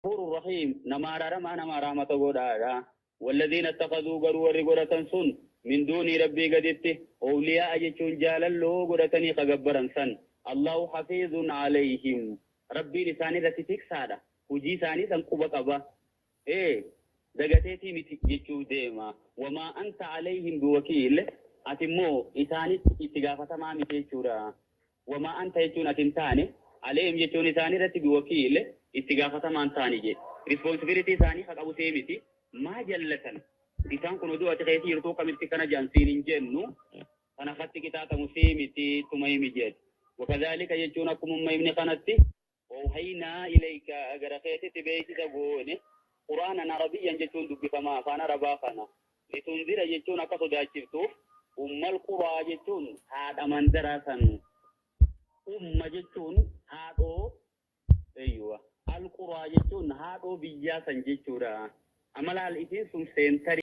Ghafuurur Rahiim, nama araaramaa nama rahmata godhaadha. Walladhiina ittakhadhuu, garuu warri godhatan sun, min duunii, Rabbii gaditti, awliyaa'a jechuun jaalalloo godhatanii ka gabbaran san, Allahu hafiizun alayhim, Rabbiin isaan irratti tiksaadha, hujii isaanii san quba qaba, ee dagateetii miti jechuuf deema. Wamaa anta alayhim biwakiil, ati immoo isaanitti itti gaafatamaa miti jechuudha. Wamaa anta jechuun ati hin taane, alayhim jechuun isaanii irratti, biwakiil itti gaafatamaa hin taane jedhe. Responsibility isaanii ka qabu see miti. Maa jallatan isaan kun oduu ati keessa jirtuu kamitti kana jedhan siin hin jennu. Kana katti qixaaxamu see miti, tuma himi jedhe. Wakadhaalika jechuun akkumumma himni kanatti, awhaynaa ilayka, gara keetitti beeksisa goone, quraanan arabiyyan jechuun dubbifamaa afaan Arabaa kana, litunzira jechuun akka sodaachiftuuf, ummal quraa jechuun haadha mandaraa san, umma jechuun haadhoo, eeyyuwa, al quraa jechuun haadhoo biyyaa san jechuudha. Amalaal isiin sun seentarii.